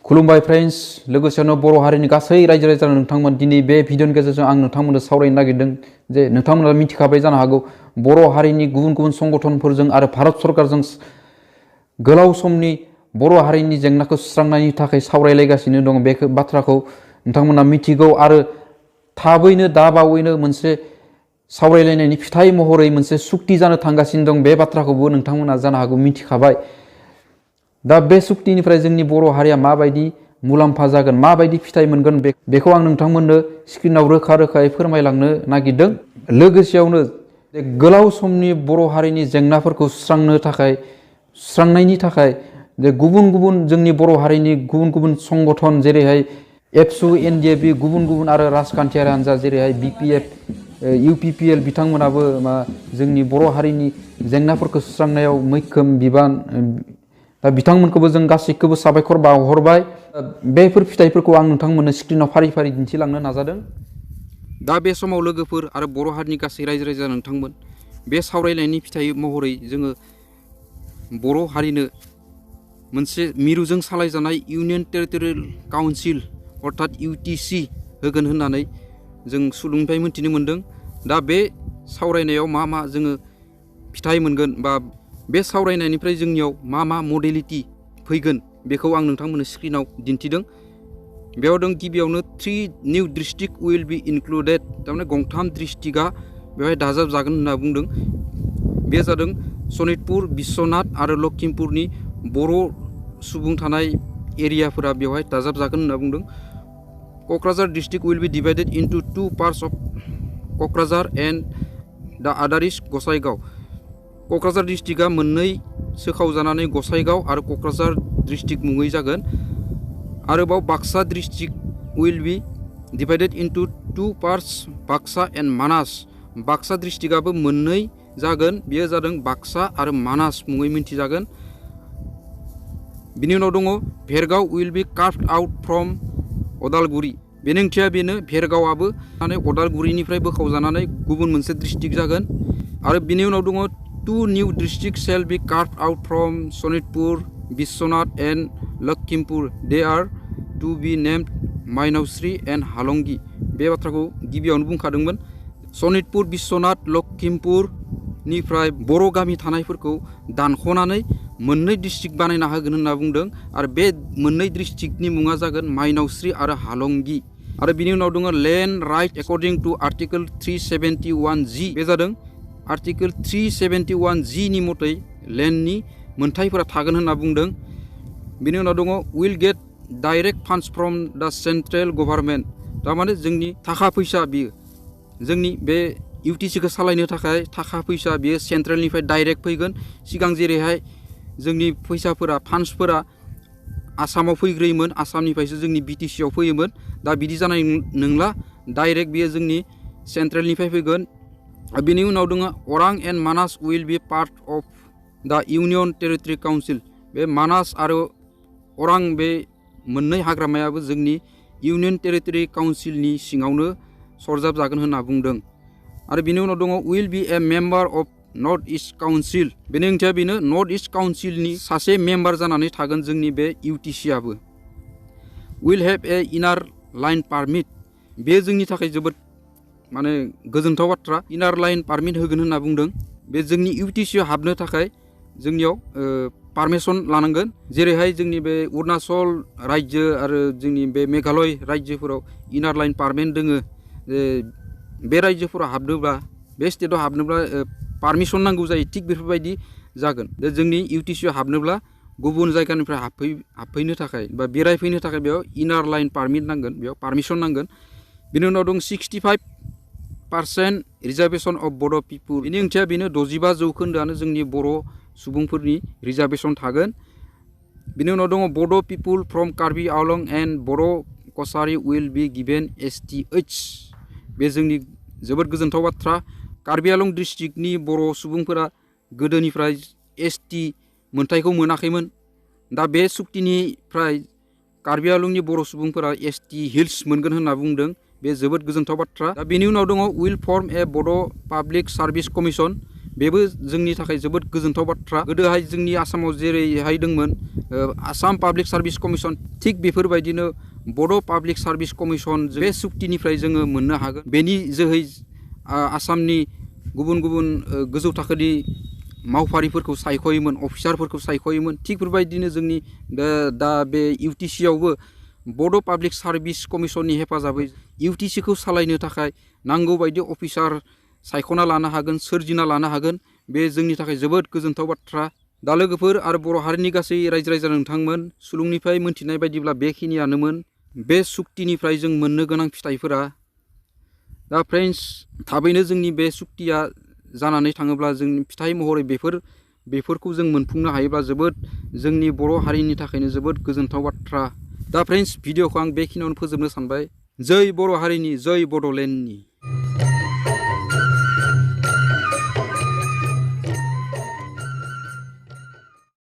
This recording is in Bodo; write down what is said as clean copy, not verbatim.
खुलुमबाय फ्रेन्ड्स लोगोसेनो बर' हारिनि गासै रायजो राजा नोंथांमोन दिनै बे भिडिअनि गेजेरजों आं नोंथांमोननो सावरायनो नागिरदों जे नोंथांमोना मिथिखाबाय जानो हागौ बर' हारिनि गुबुन गुबुन संगठनफोरजों आरो भारत सरकारजों गोलाव समनि बर' हारिनि जेंनाखौ सुस्रांनायनि थाखाय सावरायलायगासिनो दं। बे बाथ्राखौ नोंथांमोना मिथिगौ आरो थाबैनो दाबावैनो मोनसे सावरायलायनायनि फिथाइ महरै मोनसे सुक्ति जानो थांगासिनो दं। बे बाथ्राखौबो नोंथांमोना जानो हागौ मिथिखाबाय। दा बे सुक्तिनिफ्राय जोंनि बर' हारिया माबायदि मुलाम्फा जागोन, माबायदि फिथाइ मोनगोन बेखौ आं नोंथांमोननो स्क्रिनाव रोखा रोखायै फोरमायलांनो नागिरदों। लोगोसेयावनो गोलाव समनि बर' हारिनि जेंनाफोरखौ सुस्रांनायनि थाखाय गुबुन गुबुन जोंनि बर' हारिनि गुबुन गुबुन संगठन जेरैहाय एबसु, एनडिएफबि, गुबुन गुबुन आरो राजखान्थियारि हान्जा जेरैहाय बिपिएफ, इउपिपिएल बिथांमोनाबो जोंनि बर' हारिनि जेंनाफोरखौ सुस्रांनायाव मैखोम बिबान। दा बिथांमोनखौबो जों गासैखौबो साबायखर बावहरबाय। बेफोर फिथाइफोरखौ आं नोंथांमोननो स्क्रिनाव फारि फारि दिन्थिलांनो नाजादों। दा बे समाव लोगोफोर आरो बर' हारिनि गासै रायजो राजा नोंथांमोन, बे सावरायनायनि फिथाइ महरै जोङो बर' हारिनो मोनसे मिरुजों सालायजानाय इउनियन टेरिटरियेल काउन्सिल अर्थात इउटिसि होगोन होननानै जों सुलुंनिफ्राय मोन्थिनो मोन्दों। दा बे सावरायनायाव मा मा जोङो फिथाइ मोनगोन बा बे सावरायनायनिफ्राय जोंनियाव मा मा मडेलिटि फैगोन बेखौ आं नोंथांमोननो स्क्रिनाव दिन्थिदों। बेयाव दं गिबियावनो 3 new district will B included, थारमाने गंथाम डिस्ट्रिक्टआ बेवहाय दाजाबजागोन होनना बुंदों। बे जादों सनितपुर, बिश्वनाथ आरो लखिमपुरनि बर' सुबुं थानाय एरियाफोरा बेवहाय दाजाबजागोन होनना बुंदों। Kokrajhar district will be divided into 2 parts of Kokrajhar and the आदार इज गसाइगाव। क'क्राझार डिस्ट्रिक्टआ मोननै सोखावजानानै गसाइगाव आरो क'क्राझार डिस्ट्रिक्ट मुङै जागोन। आरोबाव Baksa district will be divided into 2 parts Baksa and Manas. बाक्सा डिस्ट्रिक्टआबो मोननै जागोन, बेयो जादों बाक्सा आरो मानास मुङै मिन्थिजागोन। बिनि उनाव दङ Bhergaon will be carved out from Udalguri. बेनि ओंथिया बेनो भेरगावआबो अदालगुरिनिफ्राय बोखावजानानै गुबुन मोनसे डिस्ट्रिक्ट जागोन। आरो बिनि उनाव दङ 2 new district shall be carved out from Sonitpur, Biswanath and Lakhimpur. They are to be named Mainaosri and Halangi. बे बाथ्राखौ गिबियावनो बुंखादोंमोन। सनितपुर, बिश्वनाथ, लखिमपुरनिफ्राय बर' गामि थानायफोरखौ दानख'नानै मोननै डिस्ट्रिक्ट बानायना होगोन होनना बुंदों। आरो बे मोननै डिस्ट्रिक्टनि मुङा जागोन माइनावस्रि आरो हालंगि। आरो बिनि उनाव दङ land right according to article 371G। बे जादों आर्टिकोल 371G नि मथै लेन्डनि मोनथायफोरा थागोन होनना बुंदों। बिनि उनाव दङ उइल गेट डाइरेक्ट फान्ड्स फ्रम द सेन्ट्रेल गभार्नमेन्ट। थारमाने जोंनि थाखा फैसा, बियो जोंनि बे इउटिसिखौ सालायनो थाखाय थाखा फैसा बियो सेन्ट्रेलनिफ्राय डाइरेक्ट फैगोन। सिगां जेरैहाय जोंनि फैसाफोरा फान्ड्सफोरा आसामाव फैग्रोयोमोन, आसामनिफ्रायसो जोंनि बिटिसिआव फैयोमोन। दा बिदि जानाय नंला, डाइरेक्ट बियो जोंनि सेन्ट्रेलनिफ्राय फैगोन। बिनि उनाव दङ अरां and Manas will B part of द इउनियन टेरिटरि काउन्सिल। बे मानास आरो अरां बे मोननै हाग्रामायाबो जोंनि इउनियन टेरिटरि काउन्सिलनि सिङावनो सरजाबजागोन होनना बुंदों। आरो बिनि उनाव दङ will B A member of north east council. बेनि ओंथिया बेनो नर्थ इस्ट काउन्सिलनि सासे मेम्बार जानानै थागोन जोंनि बे इउटिसिआबो। उइल हेभ ए इनार लाइन पारमिट। बे जोंनि थाखाय जोबोद माने गोजोनथाव बाथ्रा। इनार लाइन पारमिट होगोन होनना बुंदों। बे जोंनि इउटिसिआव हाबनो थाखाय जोंनियाव पारमिसन लानांगोन। जेरैहाय जोंनि बे अरुणाचल रायजो आरो जोंनि बे मेघालय रायजोफोराव इनार लाइन पारमिट दोङो। बे रायजोफोराव हाबनोब्ला, बे स्टेटआव हाबनोब्ला पारमिसन नांगौ जायो। थिग बेफोरबायदि जागोन। जोंनि इउटिसिआव हाबनोब्ला गुबुन जायगानिफ्राय हाबफैनो थाखाय बा बेरायफैनो थाखाय बेयाव इनार लाइन पारमिट नांगोन, बेयाव पारमिसन नांगोन। बिनि उनाव दं 65% रिजार्भेसन अफ बड' पिपुल। बेनि ओंथिया बेनो 65% जोंनि बर' सुबुंफोरनि रिजार्भेसन थागोन। बिनि उनाव दङ Bodo' people from Karbi Anglong and Boro' Kachari will be given STH। बे जोंनि जोबोद गोजोनथाव बाथ्रा। कार्बि आंलं डिस्ट्रिक्टनि बर' सुबुंफोरा गोदोनिफ्राय ST मोनथायखौ मोनाखैमोन। दा बे सुक्तिनिफ्राय कार्बि आंलंनि बर' सुबुंफोरा ST हिल्स मोनगोन होनना बुंदों। बे जोबोद गोजोनथाव बाथ्रा। दा बेनि उनाव दङ उइल फर्म ए बड' पाब्लिक सार्भिस कमिसन। बेबो जोंनि थाखाय जोबोद गोजोनथाव बाथ्रा। गोदोहाय जोंनि आसामाव जेरैहाय दंमोन आसाम पाब्लिक सार्भिस कमिसन, थिग बेफोरबायदिनो बड' पाब्लिक सार्भिस कमिसन बे सुक्तिनिफ्राय जोङो मोननो हागोन। बेनि जोहै आसामनि गुबुन गुबुन गोजौ थाखोनि मावफारिफोरखौ सायख'योमोन, अफिसारफोरखौ सायख'योमोन। थिग बेफोरबायदिनो जोंनि दा बे UTC आवबो बड' पाब्लिक सार्भिस कमिसननि हेफाजाबै UTC खौ सालायनो थाखाय नांगौ बायदि अफिसार सायख'ना लानो हागोन, सोरजिना लानो हागोन। बे जोंनि थाखाय जोबोद गोजोनथाव बाथ्रा। दा लोगोफोर आरो बर' हारिनि गासै रायजो राजा नोंथांमोन, सुलुंनिफ्राय मोनथिनाय बायदिब्ला बेखिनियानोमोन बे सुक्तिनिफ्राय जों मोननो गोनां फिथाइफोरा। दा फ्रेन्ड्स, थाबैनो जोंनि बे सुक्तिया जानानै थाङोब्ला जोंनि फिथाइ महरै बेफोरखौ जों मोनफुंनो हायोब्ला जोबोद जोंनि बर' हारिनि थाखायनो जोबोद गोजोनथाव बाथ्रा। दा फ्रेन्ड्स, भिडिअखौ आं बेखिनियावनो फोजोबनो सानबाय। जै बर' हारिनि, जै बड'लेण्डनि।